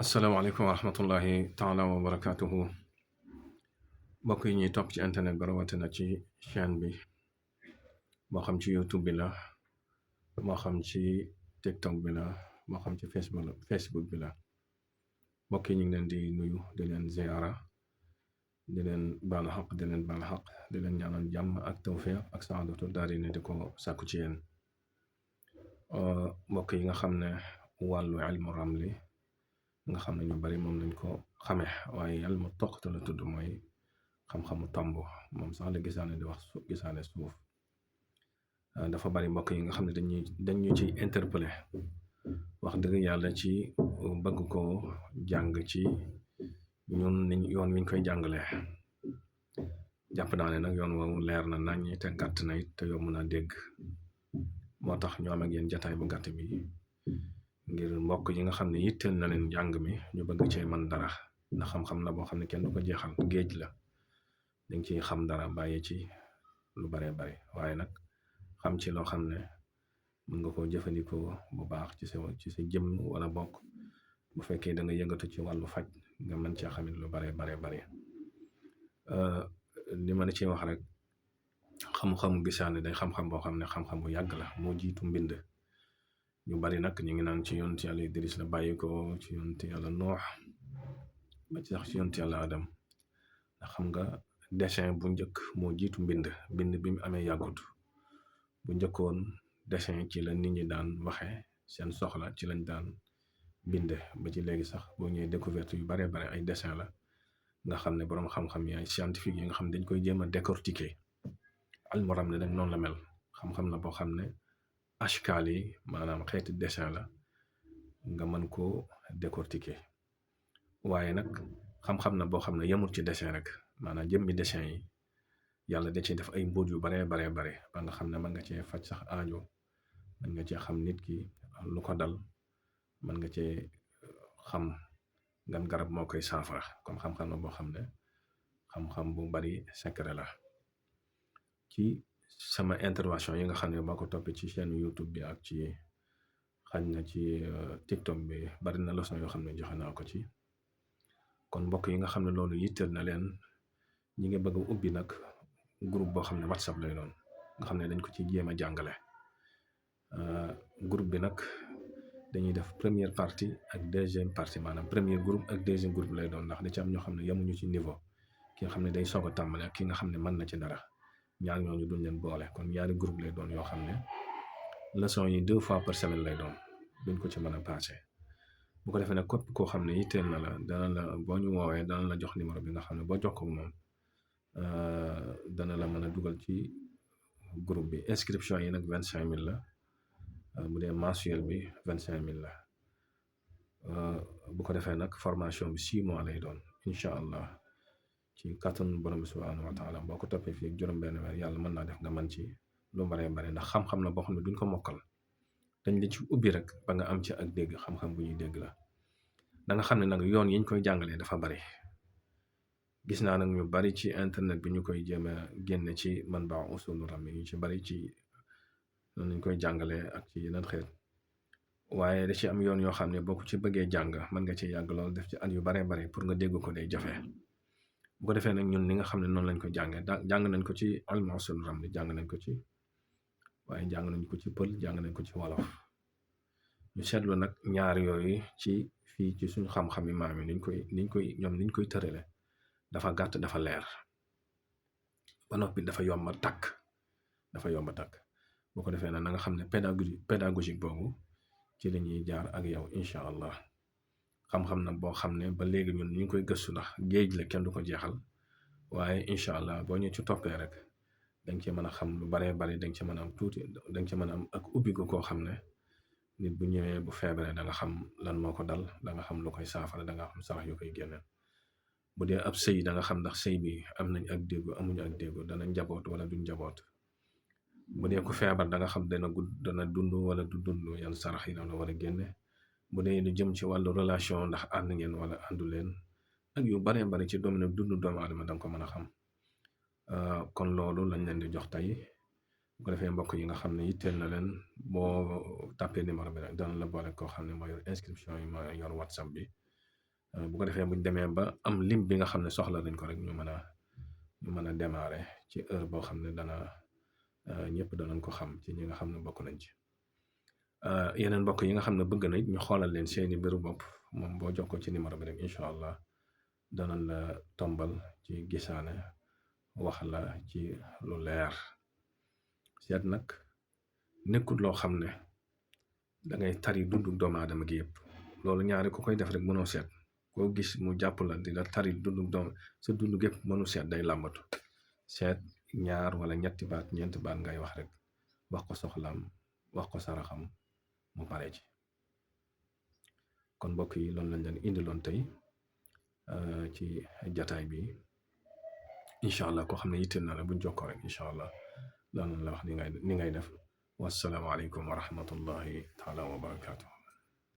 asalaamaaleykum wa rahmatullahi taala wa barakaatuhu mbokk yi ñuy topp ci internet bi rawatina ci chaîne bi moo xam ci YouTube bi la moo xam ci TikTok bi la moo xam ci Facebook bi la mbokk yi ñu ngi leen di nuyu di leen ziara di leen baalu xaq di leen baal xaq di leen ñaanal jàmm ak tawfiq ak saadatu daari ne di ko sàkku ci yéen mbokk yi nga xam ne wàllu ilmu ramli nga xam ne ñu bari moom lañ ko xame waaye yàlla ma toqate la tudd mooy xam-xamu tomb moom sax la gisaane di wax gisaane suuf dafa bari mbokk yi nga xam ne dañu ci interpellé wax dëgg yàlla ci bëgg ko jàng ci ñun niñ yoon wiñ koy jàngalee jàpp naa ne nag yoon woowu leer na nañ te gàtt na it te yomb naa dégg moo tax ñu am ak yéen jataay bu gàtt bi ngir mbokk yi nga xam ne yitteel na leen njàng mi ñu bëgg cee man dara ndax xam-xam la boo xam ne kenn du ko jeexal géej la dañ ciy xam dara bàyyi ci lu baree bari waaye nag xam ci loo xam ne mën nga koo jëfandikoo bu baax ci sa jëmm wala bokk bu fekkee da nga yëngatu ci wàllu faj nga mën cee xamit lu baree baree bari li ma la ciy wax rek xam-xamu gisaane day xam-xam boo xam ne xam-xam bu yàgg la moo jiitu mbind ñu bari nag ñu ngi naan ci yonent yàlla Idris la bàyyi ko ci yonent yàlla Noox ba ci sax ci yonent yàlla Adam ndax xam nga dessin bu njëkk moo jiitu mbind bi mu amee yàggut bu njëkkoon dessin ci la nit ñi daan waxe seen soxla ci lañ daan binde ba ci léegi sax boo ñëwee découverte yu baree bare ay dessin la nga xam ne boroom xam-xam yi ay scientifique yi nga xam ne dañ koy jéem a décortiquer almoram ne dañ noonu la mel xam-xam la boo xam ne ashkaal yi maanaam xeeti dessin la nga mën koo décortiquer waaye nag xam-xam na boo xam ne yemul ci dessin rek maanaam jëmmi dessin yi yàlla da ciy def ay mbóot yu baree baree bare ba nga xam ne mën nga cee faj sax aajo mën nga cee xam nit ki lu ko dal mën nga cee xam gan garab moo koy saafara comme xam-xam na boo xam ne xam-xam bu bari secret la ci sama intervention yi nga xam ne boo ko toppee ci chaîne YouTube bi ak ci xañ na ci TikTok bi bari na leçon yoo xam ne joxe naa ko ci kon mbokk yi nga xam ne loolu yitteel na leen ñi nga bëgg a ubbi nag groupe boo xam ne WhatsApp lay doon nga xam ne dañ ko ci jéem a jàngale groupe bi nag dañuy def première partie ak deuxième partie maanaam premier groupe ak deuxième groupe lay doon ndax da ci am ñoo xam ne yemuñu ci niveau ki nga xam ne day soog a tàmbale ak ki nga xam ne mën na ci dara ñaar ñooñu duñ leen boole kon ñaari groupe lay doon yoo xam ne leçon yi 2 fois par semaine lay doon duñ ko ci mën a passé bu ko defee nag képp koo xam ne yitteel na la dana la boo ñu woowee dana la jox numéro bi nga xam ne boo jokkoo ak moom dana la mën a dugal ci groupe bi inscription yi nag 25000 la bu dee mensuel bi 25000 la bu ko defee nag formation bi 6 mois lay doon incha allah ci kàttanu borom bi subhanahu wa taala boo ko toppee fii juróom-benn weer yàlla mën naa def nga mën ci lu baree bare ndax xam-xam na boo xam ne duñ ko mokkal dañ la ci ubbi rek ba nga am ci ak dégg xam-xam bu ñuy dégg la da nga xam ne nag yoon yiñ koy jàngalee dafa bari gis naa nag ñu bari ci internet bi ñu koy jéem a génne ci man baa usulu ram yi ñu ci bari ci noonu lañ koy jàngalee ak ci yeneen xeet waaye da ci am yoon yoo xam ne boo ko ci bëggee jàng mën nga ci yàgg lool def ci at yu baree bari pour nga dégg ko day jafe bu ko defee nag ñun li nga xam ne noonu lañ ko jàngee jàng nañ ko ci ilmu usulu ram jàng nañ ko ci waaye jàng nañ ko ci pël jàng nañ ko ci wolof ñu seetlu nag ñaar yooyu ci fii ci suñu xam-xam yi maam yi niñ koy tërale dafa gàtt dafa leer ba noppi dafa yomba takk boo ko defee nag na nga xam ne pédagogique boobu ci la ñuy jaar ak yow incha allah xam-xam na boo xam ne ba léegi ñun ñu ngi koy gëstu ndax géej la kenn du ko jeexal waaye incha allah boo ñu ci toppee rek dañ ci mën a xam lu baree bari dañ ci mën a am tuuti dañ ci mën a am ak ubbiku koo xam ne nit bu ñëwee bu feebaree da nga xam lan moo ko dal da nga xam lu koy saafara da nga xam sarax yu koy génneel bu dee ab sëy da nga xam ndax sëy bi am nañ ak déggu amuñu ak déggu dana njaboot wala duñ njaboot bu dee ku feebar da nga xam dana dund wala du dund yan sarax yi la war a génne bu dee lu jëm ci wàllu relation ndax ànd ngeen wala àndu leen ak yu baree bari ci domaine dund doomu aadama da nga ko mën a xam kon loolu lañ leen di jox tey bu ko defee mbokk yi nga xam ne yitteel na leen boo tàppee numéro bi rek dana la boole koo xam ne moo yor inscription yi moo yor WhatsApp bi bu ko defee buñ demee ba am lim bi nga xam ne soxla nañ ko rek ñu mën a démarrer ci heure boo xam ne dana ñëpp danañ ko xam ci ñi nga xam ne bokk nañ ci yeneen mbokk yi nga xam ne bëgg nañ ñu xoolal leen seeni mbiru bopp moom boo jokkoo ci numéro bi rek incha allah danañ la tombal ci gisaane wax la ci lu leer seet nag nekkul loo xam ne da ngay tari dundu doomu aadama gi yëpp loolu ñaari ku koy def rek mënoo seet koo gis mu jàpp la di la tari dundu doom sa dundu gépp mënu seet day làmbatu seet ñaar wala ñetti baat ñeenti baat ngay wax rek wax ko soxlaam wax ko saraxam mu pare ci kon mbokk yi loolu lañ leen indiloon tey ci jataay bi incha allah koo xam ne yitteel na la buñ jokkoo rek incha allah loolu la wax ni ngay def wassalaamu aleykum wa rahmatullahi taala wa barakaatu